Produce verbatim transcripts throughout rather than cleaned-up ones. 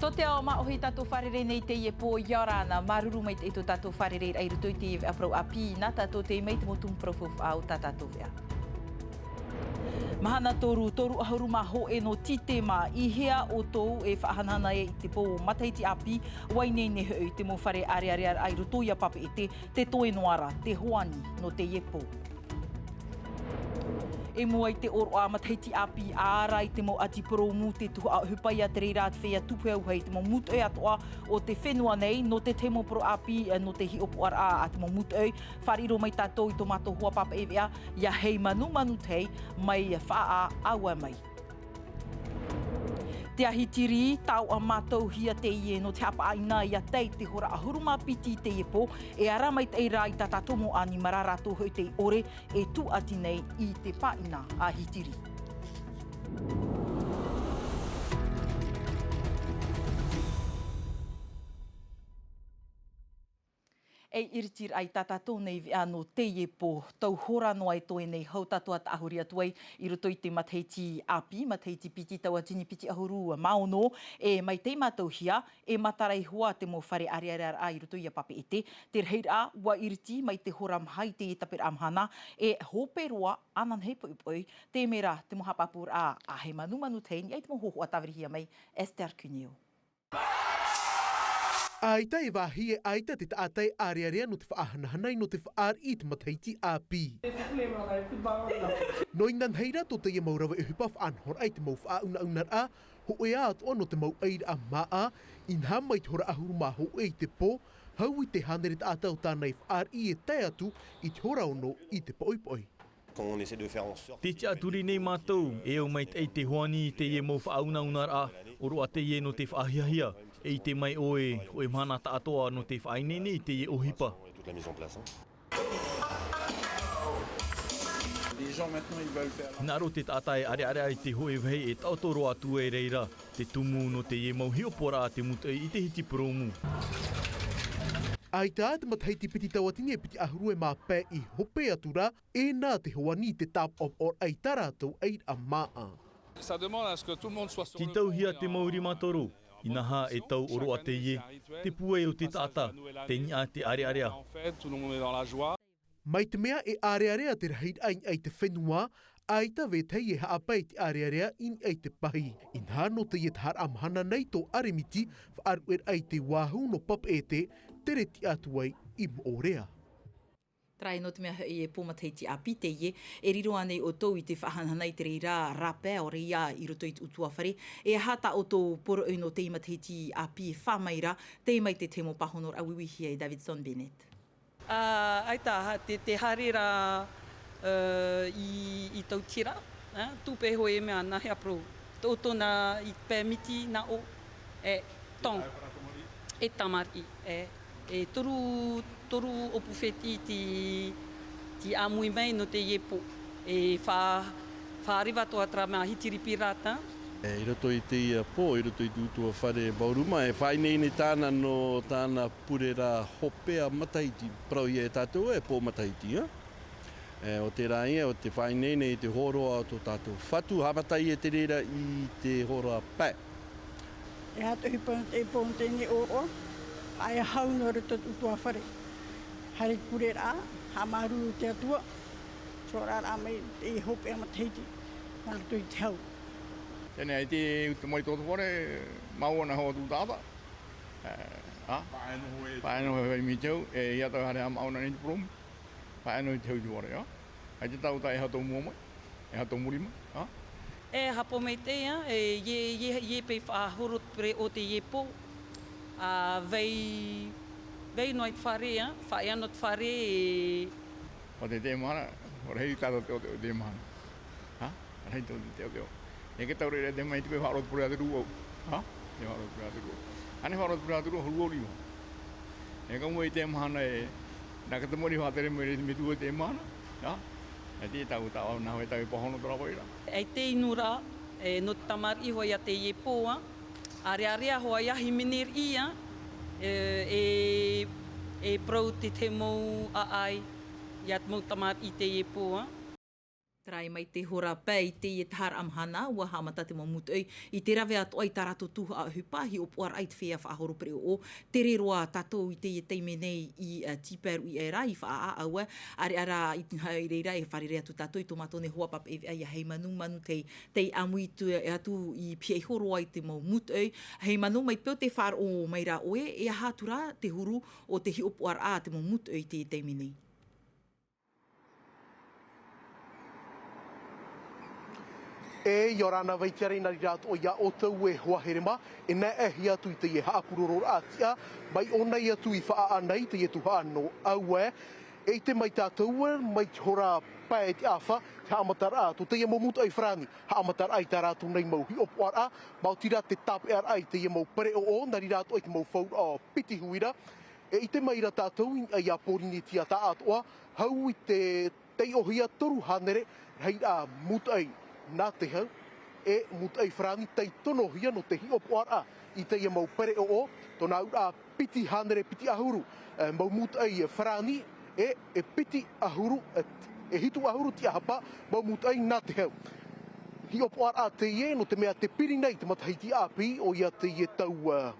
Tō te ao māʻohi tātou fārerei nei teie pō, ʻia ora na, māuruuru maitaʻi tō tātou fārereiraʻa i roto i teie veʻa parau ʻāpī, nā tātou tei mai te mau tumu parau faufaʻa o tā tātou veʻa. Mahana toru, toru ʻahuru mā hōʻē nō Tītema, i hea ʻoutou e faʻahanahana ai i te pō matahiti ʻāpī, ʻua ineine hoʻi te mau fare ʻārearea i roto ia Papeʻete, te toe noa ra te hoani nō teie pō. E mua i te ʻōroʻa matahiti ʻāpī, ʻārearea i te mau ʻati purōmu, te tuhaʻa ʻohipa ia te reira te feiā tupu e auaha i te mau mūtoʻi atoʻa o te fenua nei, nō te tahi mau parau ʻāpī, nō te hiʻopoʻaraʻa a te mau mūtoʻi. Faʻaroʻo mai tātou i tō mātou hoa pāpaʻi veʻa, ia Heimanumanu Tei, mai Faʻaʻā, ʻaua mai. Te Ahitiri, taoʻa mātauhia teie nō te haʻapaʻohia ia tae i te hora ʻahuru mā piti i teie pō, e ara maitaʻi rā i tā tātou mau ʻanimara, rātou hoʻi tei ʻore e tūʻati nei i te pāʻina Ahitiri. E iritiraʻa i tā tātou nei veʻa nō teie pō, tau hora noa e toe nei hau tātou a taʻahuri atu ai i roto i te matahiti ʻāpī, matahiti piti tauatini piti ʻahuru mā ono, e mai tei mātauhia, e matara iho ā te mau fare ʻārearea i roto ia Papeʻete, te rahiraʻa ʻua iriti mai te hora maha i te taperaʻa mahana, e hope roa ananahi poʻipoʻi, te mea ra te mau haʻapāpūraʻa a Heimanumanu Tei, i niʻa i te mau hōhoʻa tāvirihia mai Esther Cuneo. ʻAita e vāhi e ʻaita te taʻata e ʻārearea nō te faʻahanahana i nō te fāriʻi i te matahiti ʻāpī. Nō inanahi rā tō teie mau rave ʻohipa faʻanahoraʻa i te mau faʻaunaunaraʻa, hōʻē atoʻa nō te mau ʻairaʻa māʻa, inaha mai te hora ʻahuru mā hōʻē i te pō, hau i te hānere taʻata o tāna e fāriʻi e tae atu i te hora ono i te poʻipoʻi. Te tiʻaturi nei mātou, e au maitaʻi te hoani i teie mau faʻaunaunaraʻa, ʻōroʻa teie nō te faʻahiahia, e ʻite mai ʻoe, hōʻē mahana taʻatoʻa nō te faʻaineine i teie ʻohipa. Hinaʻaro te taʻata e ʻarearea i te hōʻē vāhi e taʻoto roa atu ai reira te tumu nō teie mau hiʻopoʻaraʻa a te mūtoʻi i te hiti purōmu. ʻAita te matahiti piti tauatini e piti ʻahuru e mā pae i hope atu ra, e nā te hoani i te tāpaʻopaʻoraʻa i tā rātou ʻairaʻa māʻa. Tītauhia te mau rima toro, inaha e tau ʻōroʻa teie, te pūai o te taʻata, te niʻa te ʻarearea. Mai te mea e ʻārearea te rahiraʻa i niʻa i te fenua, ʻaita vetahi e haʻapae i te ʻārearea i niʻa i te pahi. Inaha nō teie taharaʻa mahana nei tō ʻAremiti, faʻaruʻeraʻa i te uāhu nō Papeʻete, tere tiʻa atu ai i Moʻorea. Terā nō te mea hoʻi e pō matahiti ʻāpī teie, e riro ānei ʻoutou i te faʻahanahana i te reira rāpae ʻore ia i roto i te ʻutuāfare, e aha tā ʻoutou poroʻi nō teie matahiti ʻāpī e fā mai ra, tei mai te tahi mau pāhonoraʻa uiuihia e Davidson Bennett. Ā, ʻaita, te, te haere ra, ā, i, i Tautira, ā, tupe hōʻē mea nā hea parau. Tō, tōna i pae miti nā ʻō, e, tong. E tamariʻi, e, e toru, toru ʻōpū fētiʻi tei, tei ʻāmui mai nō teie pō. E fā, fā riva atoʻa terā mea Ahitiri Pirata. E, i roto i teie pō, i roto i te ʻutuāfare Bauruma, e faʻaineine tāna nō tāna pure ra hopea matahiti, parau ia e tātou e pō matahiti, ā? E, ʻo terā ia, ʻo te faʻaineine i te hōroʻa o tō tātou Fatu, haʻamata ia te reira i te hora pae. E aha te ʻohipa nō teie pō, nō teie ʻōroʻa, ʻaita e hau noa i roto i te ʻutuāfare. Haere i te pureraʻa, haʻamāuruuru i te Atua, tē oraraʻa mai te hopea matahiti, nā roto i te hau. Teie nei, ʻaita e uta mai tō te fare, māua nā hau atu taʻata. E, ā? Pae noa hoʻi. Pae noa hoʻi mai te hau, e, ia tau haere haʻamāʻona nei te purōmu. Pae noa i te hau i te fare, ā? ʻAita tāua taʻata e aha tō mua mai, e aha tō muri mai, ā? E haʻapaʻo maitaʻi, ā, e, ʻia, ʻia, ʻia pae faʻahoro te pure o teie pō, ā, vai, vai noa i te fare, ā, faʻaea noa i te fare, e. ʻO te, te mahana, ʻua rahi tātou te, te, te mahana. Ā? Rahi tō te teoteo. E ke tau reira te mai te koe faʻaroʻo te pure a te rū au. Ā? Te faʻaroʻo te pure a te rū au. ʻĀnei faʻaroʻo te pure a te rū au, huru au riva. E ka mua i te mahana e, nā ka tamariʻi faʻatere mai ra i te metua i te mahana. Ā? E te tau, tau, nā hoi tau e pāhono terā vai ra. E te inu ra, e, nō te tamariʻi hoʻi ia teie pō, ā. ʻĀrearea hoʻi ia hīmene riʻi, ā. E, e, e parau te, te mau ʻāʻai, ia te mau tamariʻi teie pō, ā. Tarai mai te hora pae i teie taharaʻa mahana, ua haʻamata te mau mūtoʻi i te rave atoʻa i tā rātou tuhaʻa ʻohipa, hiʻopoʻaraʻa i te feiā faʻahoro pereʻoʻo. Tere roa tātou i teie taime nei i, ā, Tipaeruʻi aʻe ra, i Faʻaʻāʻau, ā, ʻāreʻa rā i te haere ra e fārerei atu tātou i tō mātou nei hoa papaʻi veʻa ia Heimanumanu Tei, tei ʻāmui atu, atu i pihaʻi iho roa i te mau mūtoʻi. Heimanu, mai te peu tē faʻaroʻo mai ra ʻoe, e aha atu rā te huru o te hiʻopoʻaraʻa a te mau mūtoʻi i teie taime nei? E, ʻia ora na Vaitiare, nā reira atoʻa ia ʻoutou e hoa here mā, e naeʻahia atu i teie haʻapurororaʻa tiʻa, mai ʻō nei atu i Faʻaʻānai, teie tuhaʻa nō Aue. E ʻite mai tātou, mai te hora pae i te ʻāfa, te haʻamataraʻa, tō teie mau mūtoʻi farāni, haʻamataraʻa i tā rātou nei mau hiʻopoʻaraʻa, maoti rā te tāpeʻaraʻa i teie mau pereʻoʻo, nā reira atoʻa i te mau fauraʻo piti huira. E ʻite mai ra tātou, i niʻa iā Pōrīnetia tāʻatoʻa, hau i te taiʻohia toru hānere, rahiraʻa mūtoʻi nā te hau, e mūtoʻi farāni tei tonohia nō te hiʻopoʻaraʻa i teie mau pereʻoʻo, tōna auraʻa piti hānere piti ʻahuru, e, mau mūtoʻi farāni, e, e piti ʻahuru, e, e hitu ʻahuru tiʻahapa mau mūtoʻi nā te hau. Hiʻopoʻaraʻa teie, nō te mea tē piri nei te matahiti ʻāpī, ʻoia teie tau, e,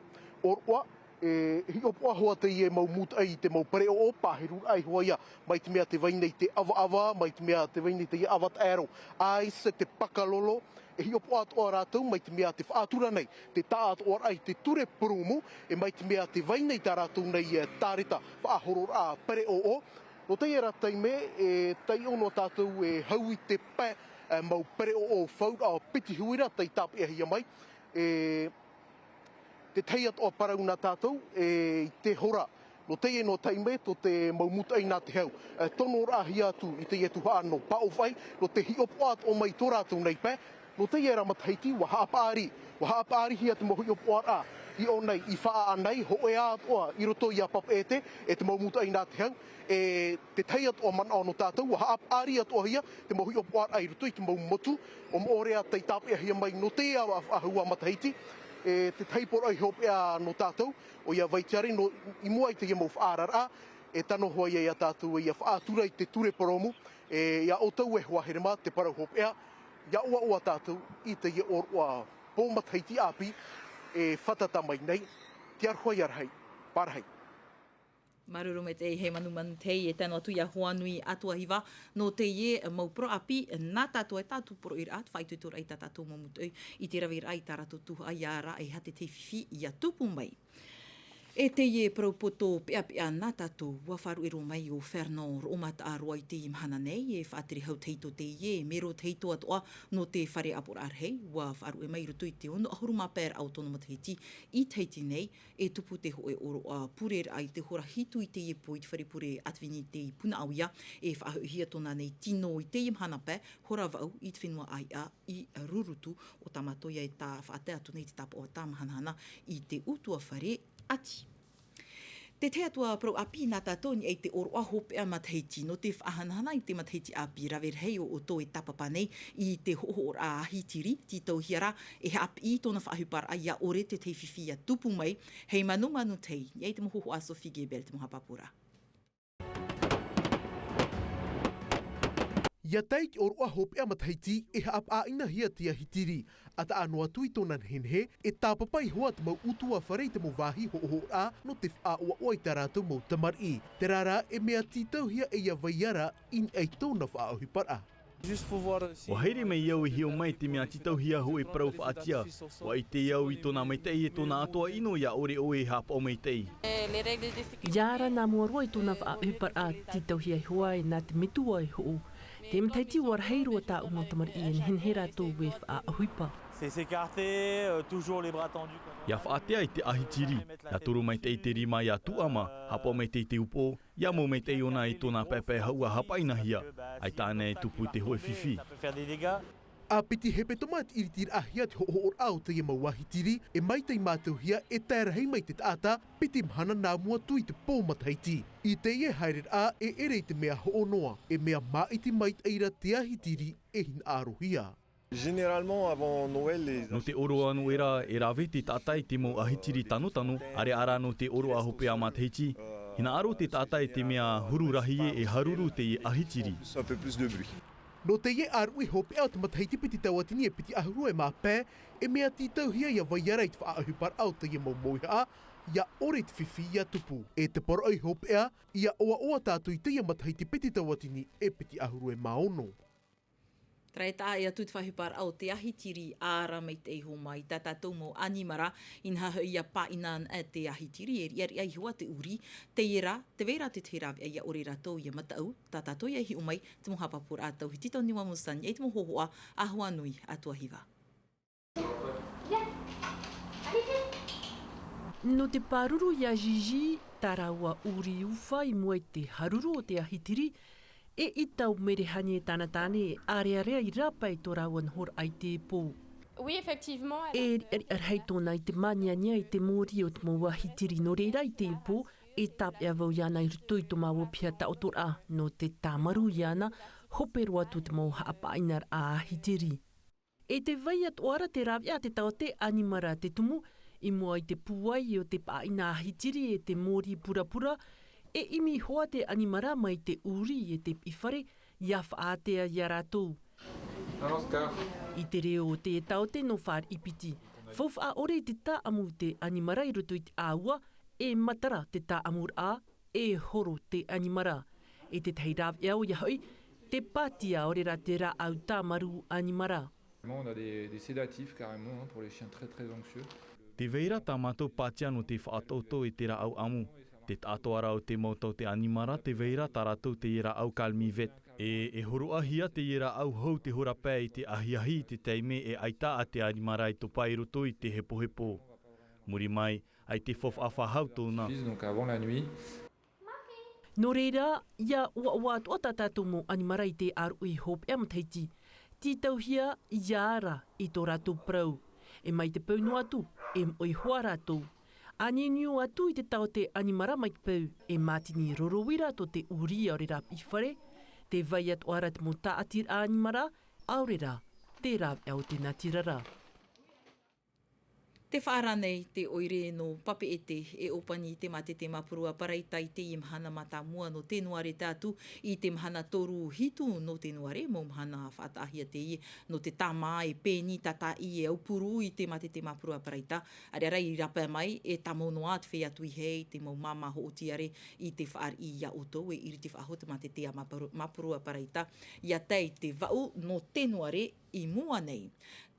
ʻōroʻa, e hiʻopoʻa hoʻi teie mau mūtoʻi i te mau pereʻoʻo, pāhiruraʻa hoʻi ia, mai te mea tē vai nei te ʻavaʻava, mai te mea tē vai nei teie ʻava taʻero, ice, te pakalolo, e hiʻopoʻa atoʻa rātou, mai te mea tē faʻatura nei te tāʻatoʻaraʻa i te ture purōmu, e mai te mea tē vai nei tā rātou nei, e, tāreta faʻahororaʻa pereʻoʻo. Nō teie rā taime, e taiʻo noa tātou e hau i te pae, e, mau pereʻoʻo fauraʻo piti huira tei tāpeʻahia mai, e, te tahi atoʻa parau nā tātou, e, i te hora, nō teie noa taime, tō te mau mūtoʻi nā te hau, e, tonoraʻahia atu i teie tuhaʻa nō Paʻofaʻi, nō te hiʻopoʻa atoʻa mai tō rātou nei pae, nō teie rā matahiti, ua haʻapaʻari, ua haʻapaʻarihia te mau hiʻopoʻaraʻa, i ʻō nei, i Faʻaʻānai, hōʻē ā atoʻa, i roto iā Papeʻete, e te mau mūtoʻi nā te hau, e, te tahi atoʻa manaʻo nō tātou, ua haʻapaʻari atoʻahia te mau hiʻopoʻaraʻa i roto i te mau motu, ʻo Moʻorea tei tāpeʻahia mai nō teie faʻahou matahiti, e, te tahi poroʻi hopeʻa nō tātou, ʻoia Vaitiare, nō, i mua i teie mau faʻaararaʻa, e tano hoʻi ia tātou, e ia faʻatura i te ture purōmu, e, ia ʻoutou e hoa here mā te parau hopeʻa, ia ʻoaʻoa tātou i teie ʻōroʻa pō matahiti ʻāpī, e fātata mai nei, te aroha ia rahi, pārahi. Māuruuru maitaʻi Heimanumanu Tei, e tano atu ia Hoanui Atoahiva, nō teie mau poro ʻāpī, nā tātou e tātou poroʻiraʻa, te faʻaitoitoraʻa i tā tātou mau mūtoʻi, i te raveraʻa i tā rātou tuhaʻa ia rā, e aha te tahi fifi ia tupu mai. E teie parau poto peʻapeʻa nā tātou, ua faʻaruʻe roa mai ʻo Fernand Roʻomataʻaroa i teie mahana nei, e faʻatere hau tahito teie, e mero tahito atoʻa nō te fare ʻāpoʻoraʻa rahi, ua faʻaruʻe mai i roto i te ono ʻahuru mā pae raʻa o tōna matahiti i Tahiti nei, e tupu te hōʻē ʻōroʻa pureraʻa i te hora hitu i teie pō i te fare pure Ativini i Punaʻauia, e faʻahoʻihia tōna nei tino i teie mahana pae, hora vaʻu i te fenua ʻāiʻa i Rurutu, ʻo Tamatoia e tā faʻatae atu nei te tāpaʻo tāmahanahana i te ʻutuāfare ʻati. Te tahi atu ā parau ʻāpī nā tātou i niʻa i te ʻōroʻa hopeʻa matahiti, nō te faʻahanahana i te matahiti ʻāpī, rave rahi ʻo ʻoutou e tāpapa nei i te hoʻohoʻoraʻa ahitiri, tītauhia rā e haʻapiʻi i tōna faʻaʻohiparaʻa ia ʻore te tahi fifi ia tupu mai. Heimanumanu Tei, i niʻa i te mau hōhoʻa a Sophie Gebel, te mau haʻapāpū ra. ʻIa tae i te ʻōroʻa hopeʻa matahiti, e haʻapaʻaʻinahia te ahitiri, ʻa taʻa noa atu i tōna nehenehe, e tāpapa iho ā te mau ʻutuāfare i te mau vāhi hoʻohoʻoraʻa nō te faʻaʻoaʻoa i tā rātou mau tamariʻi. Terā rā, e mea tītauhia e ia vai ra i niʻa i tōna faʻaʻohiparaʻa. Juste pour voir aussi. ʻUa haere mai au e hiʻo mai te mea tītauhia hōʻē parau faʻatiʻa. ʻUa ʻite au i tōna maitaʻi e tōna atoʻa ʻino ia ʻore ʻoe e haʻapaʻo maitaʻi. ʻIa ara nā mua roa i tōna faʻaʻohiparaʻa, tītauhia iho ā e nā te metua e hoʻo. Te matahiti ʻua rahi roa tāʻu mau tamariʻi e nehenehe rātou e faʻaʻohipa. C'est s'écarter, euh, toujours les bras tendus comme ça. ʻIa faʻatea i te ahitiri, ʻia toru maitaʻi te rima ʻia tuʻama, haʻapaʻo maitaʻi te upoʻo, ʻia mau maitaʻi ʻōna i tōna paepae hau ʻa haʻapaʻinahia, ʻaita ānei e tupu te hōʻē fifi. Ça peut faire des dégâts. ʻA piti hepetoma te ʻiritiraʻahia te hoʻohoʻoraʻa o teie mau ahitiri, e maitaʻi mātauhia e tae rahi mai te taʻata, piti mahana nā mua atu i te pō matahiti. I teie haereraʻa e ʻere i te mea hoʻo noa, e mea māʻiti maitaʻi ra te ahitiri e hinaʻarohia. Généralement, avant Noël, les Nō te ʻōroʻa Noera, e rave te taʻata i te mau ahitiri tanotano, ʻāreʻa rā nō te ʻōroʻa hopeʻa matahiti. Hinaʻaro te taʻata i te mea huru rahi ē e haruru teie ahitiri. Un peu plus de bruit. Nō teie ʻāruʻi hopeʻa o te matahiti piti tauatini e piti ʻahuru e mā pae, e mea tītauhia ia vai ra i te faʻaʻohiparaʻa o teie mau mauhaʻa, ia ʻore te fifi ia tupu. E te poroʻi hopeʻa, ia ʻoaʻoa tātou i teie matahiti piti tauatini e piti ʻahuru e mā ono. Terā e taʻa atu te faʻaʻohiparaʻa o te ahitiri, ʻāreʻa mai te iho mai tā tātou mau ʻanimara, inaha hoʻi ia pāʻina ana te ahitiri, e riʻariʻa iho ā te ʻuri, teie rā, tē vai ra te tahi rāveʻa ia ʻore rātou ia mataʻu, tā tātou ia hiʻo mai, te mau haʻapāpūraʻa tauhiti tau niua mau sani, e te mau hōhoʻa, ʻahua nui, ʻa Tuahiva. Nō te pāruru ia Gigi, tā rāua ʻuri ufa i mua i te haruru o te ahitiri, e ʻita ʻo Merehani e tāna tāne e ʻārearea i rāpae i tō rāua nohoraʻa i te pō. Oui, effectivement, elle E riʻariʻa rahi tōna i te māniania i te mōrī o te mau ahitiri, nō reira i te pō, e tāpeʻa vau iāna i roto i tō māua piha taʻotoraʻa, nō te tāmarū iāna, hope roa atu te mau haʻapāʻinaraʻa ahitiri. E tē vai atoʻa ra te rāveʻa a te taote ʻanimara te tumu, i mua i te pūai o te pāʻina ahitiri e te mōrī purapura, e ʻimi iho ā te ʻanimara mai te ʻuri e te piʻifare, ia faʻaātea ia rātou. Alors, Scar. I te reo o te taote nō fāriʻi piti. Faufaʻa ʻore i te tāʻamu i te ʻanimara i roto i te ʻāua, e matara te tāʻamuraʻa, e horo te ʻanimara. E tētahi rāveʻa ʻoia hoʻi, te pātia, ʻaore rā te rāʻau tāmarū ʻanimara. On a des, des sédatifs carrément, hein, pour les chiens très, très anxieux. Tē vai ra tā mātou pātia nō te faʻataʻoto i te rāʻau ʻamu. Te taʻatoʻaraʻa o te mau taote ʻanimara, tē vai ra tā rātou teie rāʻau Calmivette. E, e hōroʻahia teie rāʻau hou te hora pae i te ahiahi i te taime e ʻaita ā te ʻanimara e topa i roto i te hepohepo. Muri mai, ʻaita e faufaʻa faʻahou tōna. Utilise donc avant la nuit. Nō reira, ia ʻoaʻoa atoʻa tā tātou mau ʻanimara i te ʻāruʻi hopeʻa matahiti. Tītauhia ia ara i tō rātou parau. E mai te peu noa atu, e moʻe iho ā rātou. ʻA niuniu atu i te taote ʻanimara mai te peu, e mātini roroira tō te ʻuri ʻaore rā piʻifare, tē vai atoʻa ra te mau tāʻatiraʻa ʻanimara, ʻaore rā, te rāveʻa o te natirara. Tē faʻaara nei te ʻoire nō Papeʻete e ʻōpani i te mātete māpurua Paraita i teie mahana mātāmua nō Tenuare tae atu i te mahana toru hitu nō Tenuare, mau mahana faʻataʻahia teie nō te tāmā e pēni tātaʻi e aupuru i te mātete māpurua Paraita. ʻAreʻa rā i rāpae mai, e tāmau noa te feiā tuihau i te mau māmā hoʻotiare i te fāriʻi ia ʻoutou, e iriti faʻahou te mātete a māpuru-, māpurua Paraita, ia tae i te vaʻu nō Tenuare i mua nei.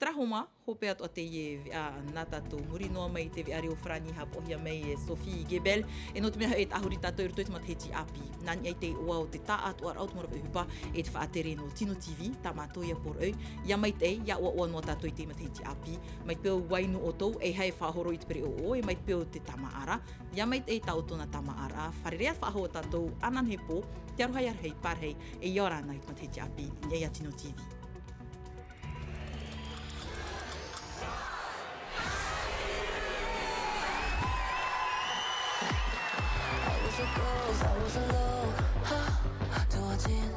Terā hoʻi mā, hopeʻa atoʻa teie veʻa nā tātou. Muri noa mai i te veʻa reo farāni haʻapaʻohia mai e Sophie Gebel, e nō te mea hoʻi e tāhuri tātou i roto i te matahiti ʻāpī. Nā niʻa i te iʻoa o te taʻatoʻaraʻa o te mau rave ʻohipa e te faʻatere nō Tino TV, tā mātou ia poroʻi, ia maitaʻi, ia ʻoaʻoa noa tātou i te matahiti ʻāpī, mai te peu ʻua inu ʻoutou, e haere faʻahoro i te pereʻoʻo, e mai te peu te tāmāʻaraʻa, ia maitaʻi tā ʻoutou nā tāmāʻaraʻa, fārerei faʻahou tātou, ananahi pō, te aroha ia rahi, pārahi, e ia ora na i te matahiti ʻāpī, i niʻa ia Tino TV. I was a ghost, I was alone. Huh? Doing